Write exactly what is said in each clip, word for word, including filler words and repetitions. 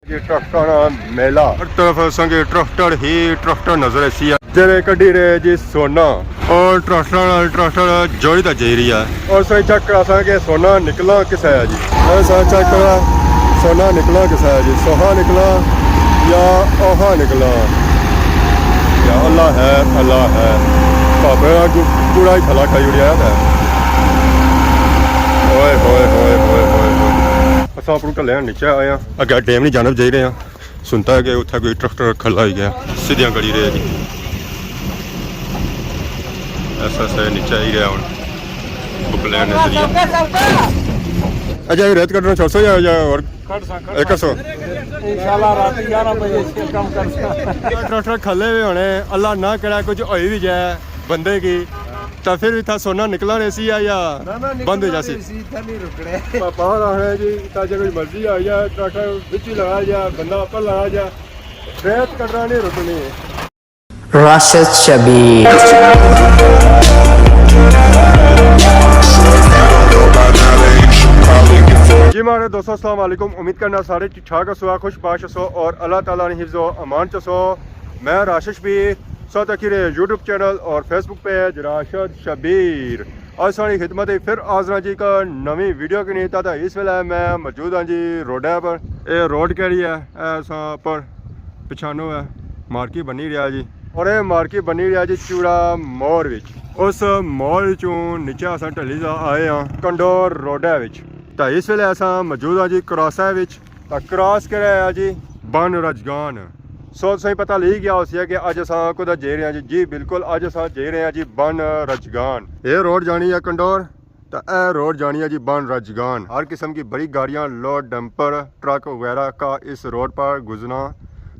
یہ ٹریکٹر نا میلہ۔ ہر طرف اساں کے ٹریکٹر ہی ٹریکٹر نظر ایسی ہے۔ جڑے کڈی رہے جی سونا۔ اور ٹریکٹر نال ٹریکٹر جوڑی تا جائی رہی ہے۔ اور سوئی چیک کرا ساں کہ سونا نکلا کس ہے جی۔ اور سوئی چیک کرا سونا نکلا کس ہے جی۔ سوہا نکلا یا اوہا نکلا۔ یا اللہ ہے، اللہ ہے۔ پاپے نا کو-، کوڑا ہی تھلا کھائی اڑیا ہے۔ اوئے ہوئے ہوئے ہوئے ہوئے ہوئے۔ اساں اپنی کلیاں نیچے آئے ہاں۔ اگے ڈیم نی جانب جائی رہے ہاں۔ سنتا ہے کہ اتھا کوئی ٹریکٹر کھلا ہوئی گیا۔ سیدھیاں کری رہے جی۔ ایسا سا نیچے ہی رہا ہن۔ بکلے نظریہ۔ اچھا، یہ ریت کٹنا چھوڑ سو یا، یا اور کٹ سا، کٹ ایک سا۔ سو؟ انشاءاللہ رات گیارہ بجے سے کم کر سا۔ ٹریکٹر کھلے ہوئے ہونے، اللہ نہ کرے کچھ ہوئی بھی جائے بندے کی، تو پھر اتھا سونا نکلا رہسی یا، یا نہ، نہ، بند ہو نکلنا جاسی؟ نہیں سی، اتھا نہیں رکنے۔ پاپا ہونا ہے جی، اتھا جے کوئی مرضی آ جائے، ٹریکٹر وچ ہی لگا جائے، بندہ اپر لگا جائے، ریت کٹنا نہیں رکنی۔ راشد شبیر۔ جی ماڑے دوستو، السلام علیکم۔ امید کرنا سارے ٹھیک ٹھاک ہسو، خوش باش ہسو اور اللہ تعالیٰ نے حفظ و امان چ ہسو۔ میں راشد شبیر، سو تکی رہے یوٹیوب چینل اور فیس بک پیج راشد شبیر۔ اج ساڑی خدمت ہے پھر حاضر ہاں جی ایک نویں ویڈیو کے نیتا۔ اس ویلے میں موجود ہاں جی روڈے پر۔ اے روڈ کیڑی ہے؟ اے اساں پر پچھانو ہے، مارکی بنی رہیا جی۔ اور اے مارکی بنی رہیا جی چوڑا مور وچ۔ اس مور وچوں نیچے اساں ٹھلی جا آئے ہاں کنڈور روڈے وچ۔ تے اس ویلے اساں موجود ہاں جی کراسے وچ۔ تے کراس کرے آ جی بن رجگان۔ سو تساں پتہ لگی گیا ہوسی ہے کہ اج اساں کدھر جائی رہے ہاں جی۔ جی بالکل، اج اساں جائی رہے ہاں جی بن رجگان۔ اے روڈ جانی ہے کنڈور۔ تو اے روڈ جانی ہے جی بن رجگان۔ ہر قسم کی بڑی گاڑیاں، لوڈ ڈمپر، ٹرک وغیرہ کا اس روڈ پر گزرنا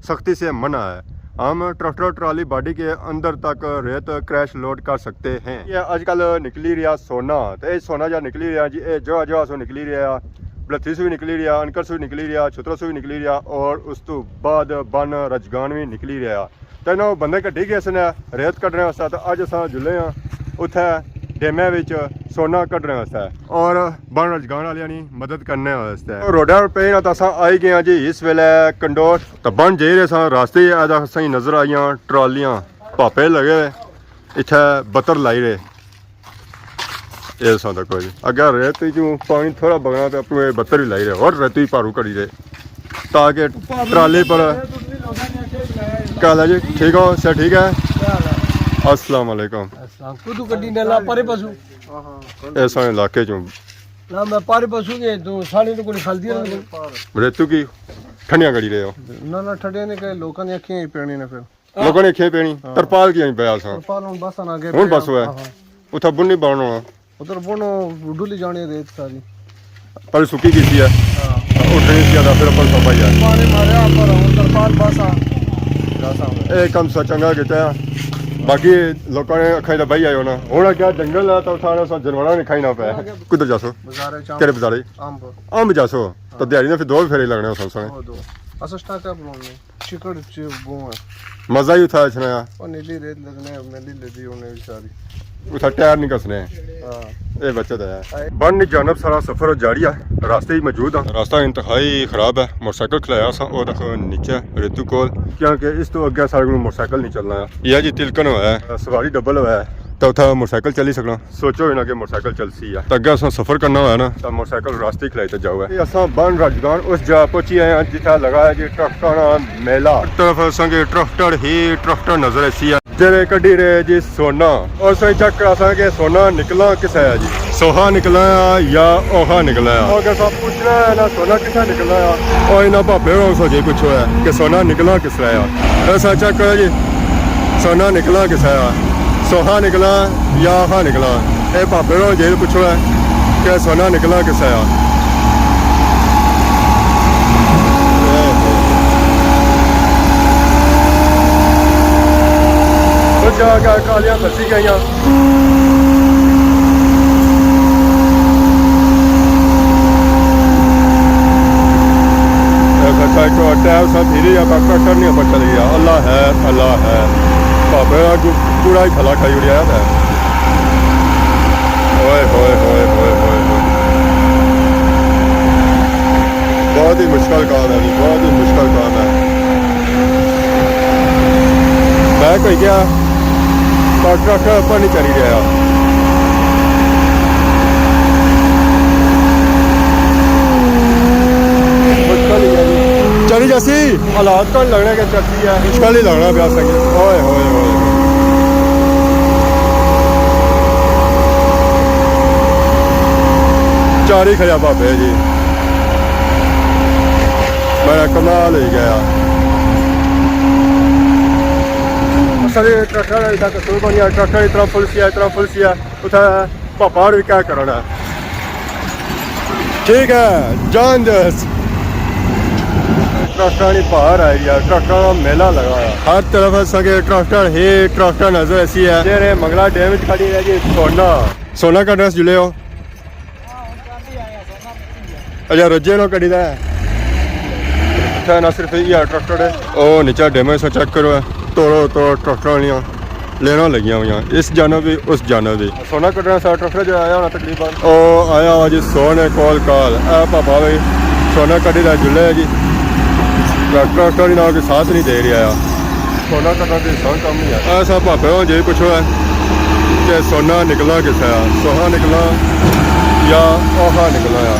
سختی سے منع ہے۔ ہم ٹریکٹر ٹرالی باڈی کے اندر تک ریت کریش لوڈ کر سکتے ہیں۔ یہ آج کل نکلی رہیا سونا، تو یہ سونا جا نکلی رہیا جی، یہ جگہ جگہ سو نکلی رہیا، بلتھی سو بھی نکلی رہیا، انکر سو بھی نکلی رہیا، چھترا سو بھی نکلی رہیا، اور اس تو بعد بن رجگان بھی نکلی رہیا۔ تے انہاں بندے کڈھی گئے سن ریت کڈھنے واسطے، تے اج اساں جلے ہاں اتھے ڈیمے وچ سونا کڈھنے واسطے اور بن رجگان آلیاں نی مدد کرنے واسطے۔ روڈا پر پے ہاں تے اساں آئی گئے ہاں جی اس ویلے کنڈور۔ تے بن جائی رہے ساں راستے ہی اج اساں نظر آئیاں ٹرالیاں، پاپے لگے ہوئے، اتھے بتر لائی رہے۔ اے ساں تک کوئی اگر ریت چوں پانی تھوڑا بگنا تے اپنے بتر ہی لائی رہے اور ریت ہی پارو کری رہے تاکہ ٹرالی پر۔ کیا حال ہے جی؟ ٹھیک ہو؟ سر ٹھیک ہے؟ السلام علیکم۔ السلام۔ کدو کڈی نے لا پارے پاسو؟ اے ساں علاقے چوں۔ لا میں پارے پاسو گئے تو ساڑے تو کوئی خالدی رہے۔ ریتو کی ٹھنڈیاں کری رہے ہو؟ نہ نہ، ٹھنڈیاں نے کہ لوکاں نے اکھیں ہی پینی نے پھر۔ لوکاں نے اکھیں پینی، ترپال کیاں پیا ساں؟ ترپال ہن بس آنا گئے ہن بس ہویا۔ ہاں، ہاں۔ اتھا بن نہیں بننا ہونا۔ ادھر بن ڈلی جانی ریت ساری۔ پر سکی کیتی ہے۔ ہاں۔ اٹھنی سی آدھا پھر اپر سا پائی ہے۔ پانی ماریا پر ہن ترپال بس آ۔ اے کم سا چنگا کیتا ہے۔ باقی لوکاں نے اکھاں تے بہی آئے ہونا۔ ہن کیا جنگل ہے تو اتھا سا جانوراں نے کھائی نہ پے۔ کدھر جاسو؟ بازار چ کہڑے بازارے؟ امب۔ امب جاسو؟ تو دیہاڑی نے پھر دو پھیرے لگنے ہو سن سنے۔ او دو۔ اساں سٹاکا بنانے۔ چکڑ چ بوں ہے۔ مزہ ہی اتھا اچھنا ہے۔ او نیلی ریت لگنے، میلی لگی ہونے بیچاری۔ اتھا ٹائر نہیں کسنے۔ ہاں۔ اے بچت ہے۔ بن نی جانب سارا سفر جاری ہے۔ راستے ہی موجود ہاں۔ راستہ انتہائی خراب ہے۔ موٹر سائیکل کھلایا سا او تک نیچے ریتو کول۔ کیونکہ اس تو اگے سارے کو موٹر سائیکل نہیں چلنا ہے۔ یہ جی تلکن ہوا ہے۔ سواری ڈبل ہوا ہے۔ تو اتھا موٹر سائیکل چلی سکنا۔ سوچو ہی نہ کہ موٹر سائیکل چلسی ہے۔ تے اگے اساں سفر کرنا ہویا نا، تے موٹر سائیکل راستے ہی کھلائی تے جاؤ ہے۔ تے اساں بن رجگان اس جگہ پہنچی آئے ہاں، جتھا لگا ہے جی ٹریکٹر نا میلہ۔ ہر طرف اساں کے ٹریکٹر ہی ٹریکٹر نظر ایسی ہے۔ جڑے کڈی رہے جی سونا۔ اور اساں چیک کرا ساں کہ سونا نکلا کس ہے جی۔ سوہا نکلا ہے یا اوہا نکلا ہے؟ اور اگر اساں پوچھنا ہے نا سونا کسا نکلا ہے؟ اور انہاں بھاپے ہوراں سو جی پوچھو ہے کہ سونا نکلا کس طرح ہے؟ ایسا چیک کرو جی، سونا نکلا کسا ہے؟ سوہا نکلا یا اوہا نکلا؟ اے بھاپے ہوراں جی پوچھو ہے کہ سونا نکلا کسا ہے؟ تو جا کے کالیاں بسی گئیاں۔ اے بچہ ایک ٹائر سا پھری یا ٹریکٹر نہیں پر چل گیا۔ اللہ ہے، اللہ ہے۔ بابے کو پورا ہی کھلا کھائی اڑیا ہے۔ اوئے ہوئے ہوئے ہوئے ہوئے ہوئے۔ بہت ہی مشکل کام ہے جی، بہت ہی مشکل کیا؟ پر ٹرک اپر نہیں چڑھی رہیا۔ چڑھی جاسی، حالات کون لگنا کہ چڑھتی ہے، مشکل ہی لگنا پیا سنگی۔ اوئے ہوئے ہوئے۔ چاری کھڑیا بابے جی، میرا کمال ہوئی گیا۔ سارے ٹرکٹر اتنا قصور بنیا، ٹرکٹر اتنا فل سیا، اتنا فل سیا، اتھا پاپا اور بھی کیا کرنا۔ ٹھیک ہے، جان دس۔ ٹرکٹر نی باہر آئی ہے، ٹرکٹر نا میلہ لگا ہے۔ ہر طرف اساں کے ٹرکٹر ہی ٹرکٹر نظر اسی ہے۔ جیڑے منگلا ڈیم وچ کھڑی ہے جی سونا۔ سونا کڈنا جلے ہو؟ اچھا، رجے نو کڈی دا ہے۔ اتھا نہ صرف یہ ٹریکٹر ہے، او نیچا ڈیمو سا چیک کرو ہے، توڑو توڑ ٹریکٹر والیاں لیناں لگیاں ہوئیاں، اس جانب بھی، اس جانب بھی۔ سونا کڈنا سا ٹریکٹر جو آیا ہونا تقریباً۔ او آیا ہوا جی سونے کول کال، اے پاپا بھائی سونا کڈی دا جلے جی، ٹریکٹر والی نہ کوئی ساتھ نہیں دے رہا ہے۔ سونا کڈنا تے آسان کم نہیں ہے۔ ایسا پاپے ہوں جی پوچھو ہے کہ سونا نکلا کسا ہے، سوہا نکلا یا اوہا نکلا ہے۔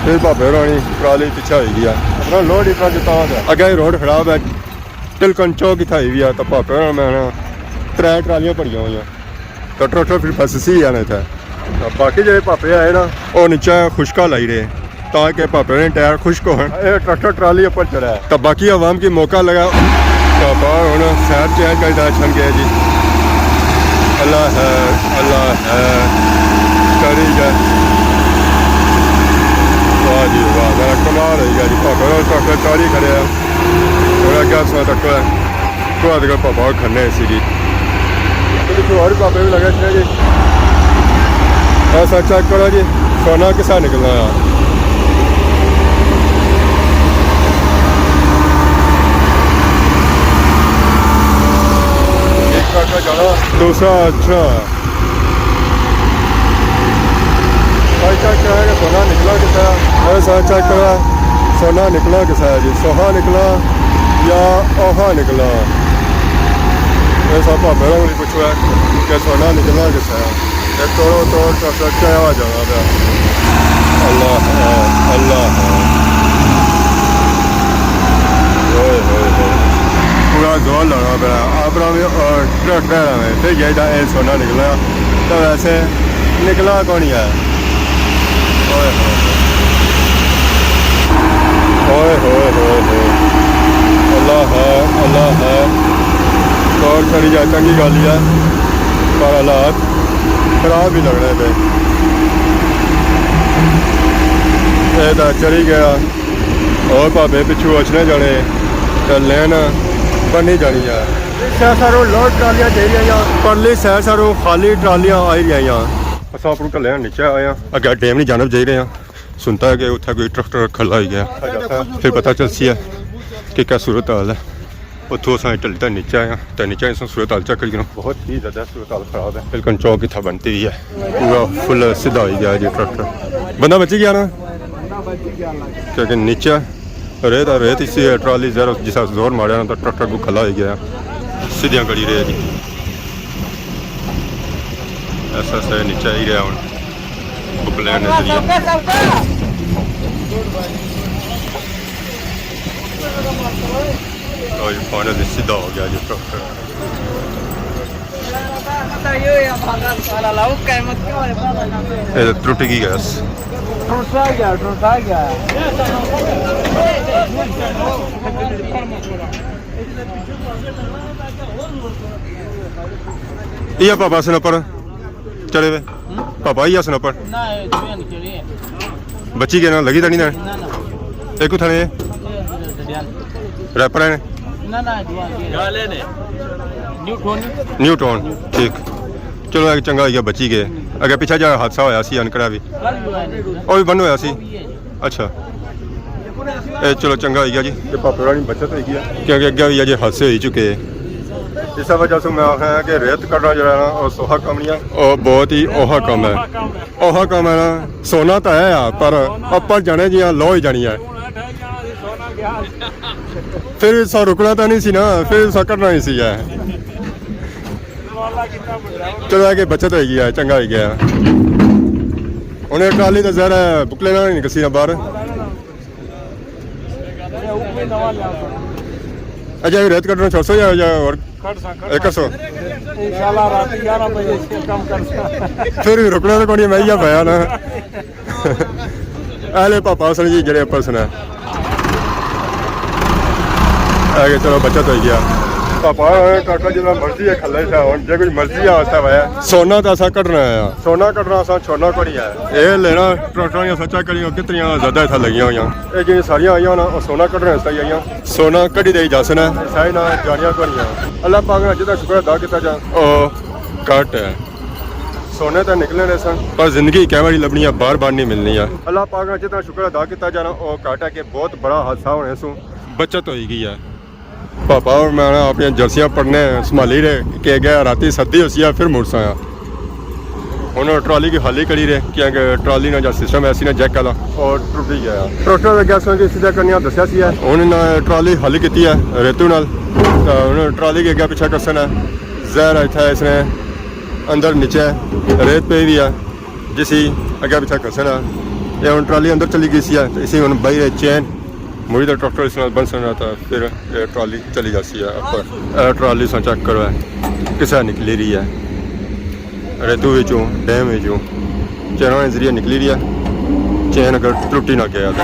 پھر پاپے ہورانی ٹرالی پیچھے ہوئی گیا۔ اپنا لوڈ اتنا جتا ہوا ہے۔ اگے روڈ خراب ہے، ٹلکن چوک اتھا ہوئی گیا، تو پاپے ہوراں میں نا ترے ٹرالیاں بھریاں ہوئیاں۔ تو ٹریکٹر پھر پھنسی ہے نا اتھا۔ تو باقی جڑے پاپے آئے نا، او نیچے خشکا لائی رہے۔ تاکہ پاپے نے ٹائر خشک ہون۔ اے ٹریکٹر ٹرالی اوپر چڑھا ہے۔ تو باقی عوام کی موقع لگا۔ پاپا ہن سائیڈ چینج کری دا چھن گیا جی۔ اللہ ہے، اللہ ہے۔ چڑھی گیا۔ واہ جی واہ، میرا کمال ہوئی گیا جی۔ پاپے نے ٹریکٹر چڑھی کھڑے ہیں۔ اور اگے سو تک ہے۔ تو آدھے پاپا کھنے اسی جی۔ تو پچھو اور پاپے بھی لگے تھے جی۔ ایسا چیک کرو جی، سونا کسا نکلنا ہے۔ ایک ٹرک کا جانا، دوسرا اچھا۔ بھائی چیک کرا کہ سونا نکلا کسا ہے۔ اے سارا چیک کرا، سونا نکلا کسا ہے جی، سوہا نکلا یا اوہا نکلا۔ اے سب پاپے ہوراں کولوں پچھو ہے کہ سونا نکلا کسا ہے۔ اے توڑو توڑ ٹریکٹر چایا جانا پیا۔ اللہ ہے، اللہ ہے۔ ہوئے ہوئے ہوئے۔ پورا زور لانا پیا۔ اپنا بھی اور ٹریکٹر ہے، پھر یہ دا اے سونا نکلا۔ تو ویسے نکلا کون ہے؟ اوئے ہوئے ہوئے۔ اوئے ہوئے ہوئے ہوئے۔ اللہ ہے، اللہ ہے۔ اور چڑھی جائے چنگی گل ہے، پر حالات خراب ہی لگنے پہ۔ اے دا چڑھی گیا۔ اور بھابے پچھو اچھنے جانے، تے لین بنی جانی ہے۔ سیر ساروں لوڈ ٹرالیاں جائی رہیاں، پرلی سیر ساروں خالی ٹرالیاں آئی رہیاں۔ اساں اپروں ٹلے ہاں، نیچے آئے ہاں، اگے ڈیم نی جانب جائی رہے ہاں۔ سنتا ہے کہ اتھا کوئی ٹریکٹر کھلا ہوئی گیا، پھر پتہ چلسی ہے کہ کیا صورت حال ہے۔ اتھوں اساں ٹلے تے نیچے آئے ہاں، تے نیچے اساں صورت حال چیک کری کنوں۔ بہت ہی زیادہ صورت حال خراب ہے۔ بالکل چوک اتھا بنتی ہوئی ہے، پورا فل سیدھا ہوئی گیا جی ٹریکٹر۔ بندہ بچی گیا نا؟ کیونکہ نیچے ریت آ، ریت اسی ہے، ٹرالی زیرو جسا زور ماریا نا تو ٹریکٹر کو کھلا ہوئی گیا۔ سیدھیاں کری رہے جی۔ ایسا سے نیچے ہی رہا ہوں۔ بک لینڈ نظریہ۔ لو جی، فائنل سیدھا ہو گیا جی ٹریکٹر۔ اے ترٹ گئی گیس۔ ٹوٹا گیا، ٹوٹا گیا۔ یہ پاپا سن پر چڑھے ہوئے۔ پاپا ہی سن پر۔ نہ، اے دوئے نہیں چڑھے۔ بچی کے نا لگی تانی نا۔ نہ، نہ۔ ایک تھنے۔ اے ڈڈیال۔ ریپر ہے۔ نہ، نہ، دوئے نہیں۔ نیو ٹون۔ نیو ٹون، ٹھیک۔ چلو، ایک چنگا ہوئی گیا، بچی گئے۔ اگر پیچھے جا حادثہ ہویا سی انکڑا بھی۔ کل بھی ہوا ہے۔ او بھی بند ہویا سی۔ اچھا۔ اے چلو چنگا ہوئی گیا جی۔ تے پاپے ہورا نی بچت ہوئی گیا۔ کیونکہ اگے بھی اجے حادثے ہوئی چکے۔ اس وجہ سے میں آخنا ہے کہ ریت کڈنا جڑا ہے نا، او سوکھا کم نہیں ہے۔ او بہت ہی اوکھا کم ہے۔ اوکھا کم ہے نا، سونا تو ہے یار، پر اپر جانے جی لو ہی جانی ہے۔ پھر بھی سا رکنا تو نہیں سی نا، پھر بھی سا کرنا ہی سی ہے۔ چلو، اگے بچت ہوئی گیا، چنگا ہوئی گیا۔ ہن ٹرالی تو ظاہر ہے بکلے نال ہی نکسی نا باہر۔ اچھا، ریت کڈنا چھوڑ سو یا، یا اور کڈ سا، کڈ سا۔ انشاءاللہ رات گیارہ بجے سے کم کر سا۔ پھر بھی رکنا تو کونی، میں یہ پایا نا۔ اہلے پاپا سن جی، جڑے اوپر سن۔ اگے چلو، بچت ہوئی گیا۔ پاپا ٹراکٹر جتنا مرضی ہے کھلے سا، ہن جے کوئی مرضی آ سا ہے۔ سونا تو اسا کڈنا ہے۔ سونا کڈنا اسا چھوڑنا کونی ہے۔ اے لینا ٹراکٹر یا سچا کریو، کتنیاں زیادہ اتھا لگیاں ہویاں۔ اے جی ساریاں آئیاں نا، او سونا کڈنے واسطے آئیاں۔ سونا کڈی دے جاسن ہے۔ سائے نا جاریاں کونی ہے۔ اللہ پاک نے جتنا شکر ادا کیتا جا، او گھٹ ہے۔ سونے تے نکلنے رہے سن، پر زندگی کئی واری لبنی ہے، بار بار نہیں ملنی ہے۔ اللہ پاک نے جتنا شکر ادا کیتا جانا، او گھٹ ہے کہ بہت بڑا حادثہ ہونے سوں بچت ہوئی گئی ہے۔ پاپا اور میں نا اپنی جرسیاں پڑھنے سنبھالی رہے کہ اگے راتی سردی ہوسی ہے، پھر مڑساں آ۔ ہن ٹرالی کی خالی کری رہے، کیونکہ ٹرالی نا جا سسٹم ہے سی نا جیک والا، اور ٹوٹ ہی گیا۔ ٹراکٹر اگے اساں کی سیدھا کرنی آ دسیا سی ہے۔ ہن انہاں ٹرالی خالی کیتی ہے ریتو نال، تو ہن ٹرالی کے اگے پیچھے کرسن ہے۔ ظاہر ہے اتھا اس نے اندر نیچے ریت پئی ہوئی ہے، جسی اگے پیچھے کرسن ہے۔ یہ ہن ٹرالی اندر چلی گئی سی ہے، تو اسی ہن بائی رہے چین مڑی تے ٹریکٹر اس نال بنسن نا، تے پھر اے ٹرالی چلی جاسی ہے اپر۔ اے ٹرالی ساں چیک کرو، اے کسے نکلی رہی ہے، ریتو وچوں، ڈیم وچوں، چیناں نے ذریعے نکلی رہی ہے۔ چین اگر ٹرٹی نہ گیا تے۔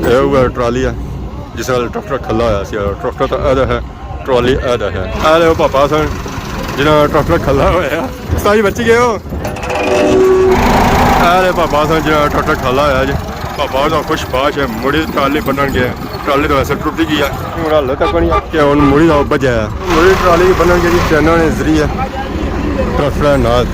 اے اوہے ٹرالی ہے جس نال ٹریکٹر کھلا ہویا سی، ٹریکٹر تاں ایدا ہے۔ ٹرالی اے دا ہے۔ اے لے او پاپا سن، جنہاں ٹریکٹر کھلا ہویا۔ استاد جی بچی گئے ہو؟ اے لے پاپا سن، جنہاں ٹریکٹر کھلا ہویا جی۔ پاپا دا خوش باش ہے، مڑی ٹرالی بنن گئے۔ ٹرالی تو ویسے ٹوٹی گئی ہے۔ ہن ہلے تک نہیں کہ ہن مڑی دا بجا ہے۔ مڑی ٹرالی بنن گئی جی، چیناں نے ذریعے ٹریکٹر نال۔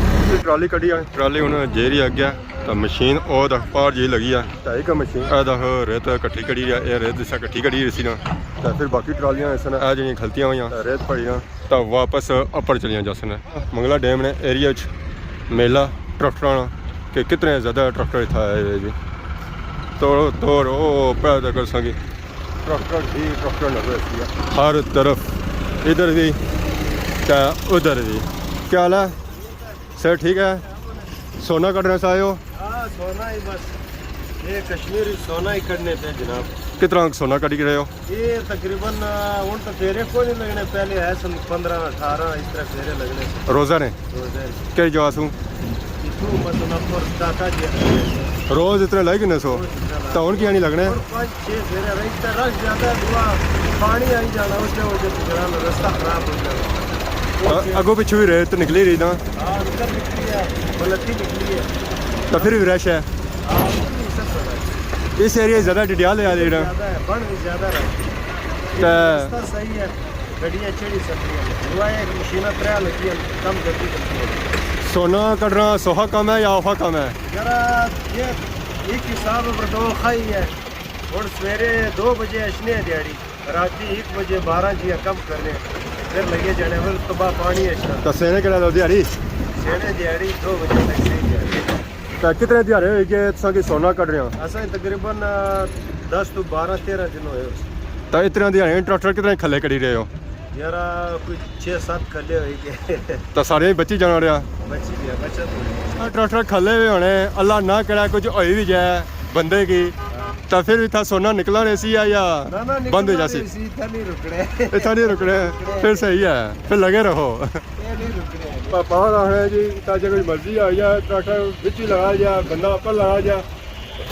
ٹرالی کڈی ہے، ٹرالی ہن جیری اگے۔ تے مشین او تک پار جی لگی آ۔ تے ایک مشین۔ اے تک ریت کٹھی کری رہیا، اے ریت جس طرح کٹھی کری رہی سی نا۔ تے پھر باقی ٹرالیاں اس نے اے جڑیاں کھلتیاں ہویاں۔ تے ریت پڑی نا۔ تے واپس اپر چلیاں جاسن۔ منگلا ڈیم نے ایریا اچ میلہ ٹریکٹراں نا کہ کتنے زیادہ ٹریکٹر اتھا آئے ہوئے جی۔ توڑو توڑ او پیر تک سنگی۔ ٹریکٹر ہی ٹریکٹر نظر سی۔ ہر طرف ادھر بھی تے ادھر بھی۔ کیا حال ہے؟ سر ٹھیک ہے؟ سونا کڈنے سے آئے ہو؟ ہاں، سونا ہی بس۔ یہ کشمیری سونا ہی کڈنے پہ جناب۔ کتنا سونا کڈی رہے ہو؟ یہ تقریباً، آ، ہن تو پھیرے کوئی نہیں لگنے، پہلے ہے سن پندرہ، اٹھارہ اس طرح پھیرے لگنے سن۔ روزہ نے؟ روزہ نے۔ کہڑی جگہ سوں؟ اتھوں بس انہاں پر داتا جی۔ روز اتنے لائی کنے سو؟ روز اتنا لائی۔ تو ہن کیا نہیں لگنے؟ ہن پانچ چھ پھیرے رہی، تے رش زیادہ ہے، دعا پانی آئی جانا، اس وجہ سے ذرا رستہ خراب ہو جانا۔ اگوں پچھوں بھی ریت نکلی رہی نا؟ ہاں، ادھر نکلی ہے، بلتی نکلی ہے۔ تو پھر بھی رش ہے۔ ہاں، ادھر بھی سب سے رش ہے۔ اس ایریا زیادہ ڈڈیال ہے، ادھر زیادہ ہے، بن بھی زیادہ رش ہے۔ تے رستہ صحیح ہے، گڈیاں چڑھی سکدیاں۔ ہوا ہے کہ مشیناں ترے لگی ہیں، کم جلدی جلدی ہو جائے۔ سونا کڈنا سوکھا کم ہے یا اوکھا کم ہے؟ یار، یہ ایک حساب پر تو اوکھا ہی ہے۔ ہن سویرے دو بجے اچھنے دیہاڑی، راتی ایک بجے بارہ جی کم کرنے، پھر لگے جانے، پھر صبح پانی اچھنا۔ تو سینے کہڑا لو دیہاڑی؟ سینے دیہاڑی دو بجے تک صحیح دیہاڑی۔ تو کتنے دیہاڑے ہوئی گئے تساں کی سونا کڈ رہے ہو؟ اساں تقریباً، آ، دس تو بارہ تیرہ دن ہوئے اس۔ تو اتنے دیہاڑے ٹریکٹر کتنے کھلے کری رہے ہو؟ یارا، کوئی چھ ست کھلے ہوئی گئے۔ تو سارے بچی جانا رہیا؟ بچی گیا، بچت ہوئی۔ ٹریکٹر کھلے ہوئے ہونے، اللہ نہ کرے کچھ ہوئی بھی جائے بندے کی، ہاں۔ تو پھر اتھا سونا نکلنا رہسی یا، یا نہ، نہ، بند ہو نکلنا جاسی؟ رہسی، اتھا نہیں رکنے۔ اتھا نہیں رکنے، پھر صحیح ہے، پھر لگے رہو۔ یہ نہیں رکنے۔ پاپا ہوراں آخیا جی، اتھا جے کوئی مرضی آئی جائے، ٹریکٹر وچ ہی لگا جائے، بندہ اپر لگا جائے،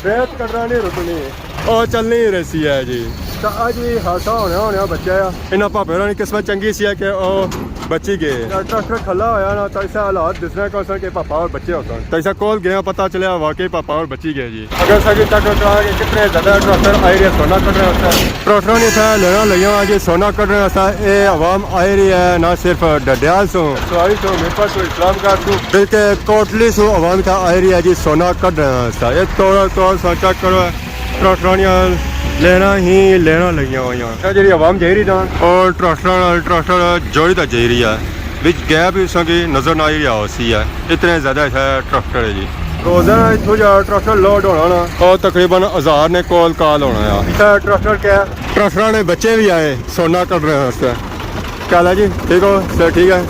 ریت کڈنا نہیں رکنی۔ او چلنی ہی رہسی ہے جی۔ تو اج بھی حادثہ ہونے ہونے بچا ہے۔ انہاں پاپے ہوراں نی قسمت چنگی سی ہے کہ او بچی گئے۔ ٹریکٹر کھلا ہویا نا، تو اسے حالات دسنے کون سن کہ پاپا اور بچے ہوسن۔ تو اسے کول گیا، پتہ چلیا واقعی پاپا اور بچی گئے جی۔ اگر ساڈی چیک کرا کہ کتنے زیادہ ٹریکٹر آئی رہے سونا کڈنے واسطے۔ ٹریکٹراں نے اتھے لائناں لگیاں ہوئیاں جی سونا کڈنے واسطے۔ اے عوام آئی رہی ہے نہ صرف ڈڈیال سوں، سواری سوں، میرپور سوں، اسلام آباد سوں، بلکہ کوٹلی سوں عوام اتھے آئی رہی ہے جی سونا کڈنے واسطے۔ اے توڑو توڑ سونا چیک کرو، ٹریکٹراں نیاں لائناں ہی لائناں لگیاں ہوئیاں۔ اے جیڑی عوام جائی رہی نا، او ٹریکٹراں نال ٹریکٹر جوڑی تے جائی رہی ہے، وچ گیپ اس کی نظر نہ آئی رہیا ہوسی ہے، اتنے زیادہ اتھے ٹریکٹر ہے جی۔ روزانہ اتھوں جا ٹریکٹر لوڈ ہونا نا۔ او تقریباً ہزار نے کول کال ہونا آ۔ اتھا ٹریکٹر کیا؟ ٹریکٹر نے بچے بھی آئے سونا کڈنے واسطے۔ کیا حال ہے جی؟ ٹھیک ہو؟ سر ٹھیک ہے؟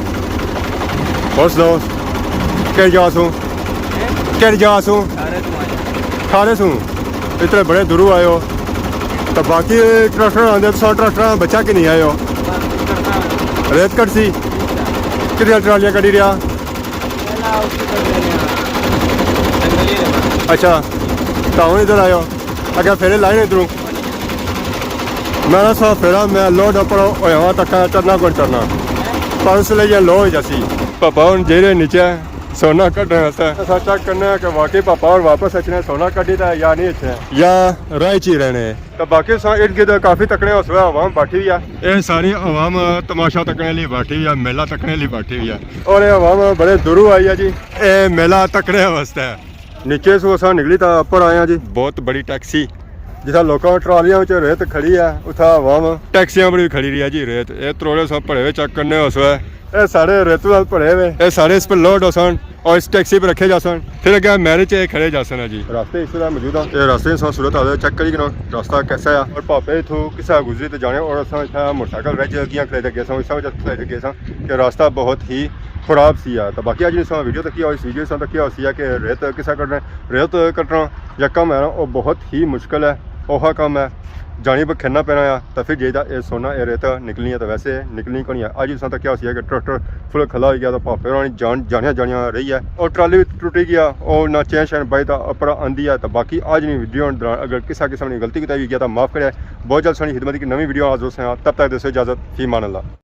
اور سناؤ، کہڑی جا سوں؟ کہڑی جا سوں؟ کھارے سوں۔ اتنے بڑے دوروں آئے ہو۔ تو باقی ٹریکٹر آندے، تو سو ٹریکٹر بچا کے نہیں آئے ہو؟ ریت کٹ سی؟ کتنی ٹرالیاں کڈی رہیا؟ اچھا، تو ہوں ادھر آئے ہو؟ اگے پھیرے لائے نے ادھروں۔ میں نا سو پھیرا، میں لوڈ اپر ہویا ہوا تکا چڑھنا کون چڑھنا۔ پر اس لیے یہ لو ہو جاسی۔ پاپا ہن جیرے نیچے سونا کڈنے واسطے۔ اساں چیک کرنے آں کہ واقعی پاپا اور واپس اچھنے سونا کڈی تے یا نہیں اچھنے۔ یا راہ چ ہی رہنے۔ تو باقی اساں ارد گرد کافی تکنے حوصلہ عوام بیٹھی ہوئی ہے۔ اے ساری عوام تماشا تکنے لی بیٹھی ہوئی ہے، میلہ تکنے لی بیٹھی ہوئی ہے۔ اور اے عوام بڑے دوروں آئی ہے جی۔ اے میلہ تکنے واسطے۔ نیچے سو اساں نکلی تا اپر آئے ہاں جی۔ بہت بڑی ٹیکسی۔ جتھا لوکاں ٹرالیاں وچ ریت کھڑی ہے، اتھا عوام ٹیکسیاں پر بھی کھڑی رہی ہے جی ریت۔ اے تروڑے سو بھرے ہوئے چیک کرنے ہوسو ہے۔ اے سارے ریت نال بھرے ہوئے۔ اے سارے اس پر لوڈ ہوسن اور اس ٹیکسی پر رکھے جاسن۔ پھر اگے میرج اے کھڑے جاسن ہے جی۔ راستے اس طرح موجود ہیں۔ اے راستے سو صورت حال چیک کری کنو۔ راستہ کیسا ہے؟ اور پاپے اتھوں کسا گزری تے جانے اور اساں اتھا موٹر سائیکل رج گیاں کھڑے تے گئے ساں، اس وجہ کھڑے تے گئے ساں کہ راستہ بہت ہی خراب سی آ۔ تو باقی اج نی ساں ویڈیو تکیا، اس ویڈیو ساں تکیا ہوسی آ کہ ریت کسا کڈنا، ریت کٹنا یا کم ہے نا، او بہت ہی مشکل ہے، اوکھا کم ہے، جانی پر کھیرنا پینا آ، تو پھر جیدا اے سونا اے ریت نکلنی ہے، تو ویسے نکلنی کونی ہے۔ اج نی ساں تکیا ہوسی آ کہ ٹریکٹر فل کھلا ہوئی گیا، تو پاپے ہوراں نی جان جانیاں جانیاں رہی ہے، اور ٹرالی بھی ٹوٹی گیا، اور نہ چین شین بائی تا اپر آندی ہے۔ تو باقی اج نی ویڈیو دوران اگر کسا قسم نی غلطی کوتاہی ہوئی گیا تو معاف کرے۔ بہت جلد سانی خدمت کی نوی ویڈیو حاضر ہوساں، تب تک دیسو اجازت، فی امان اللہ۔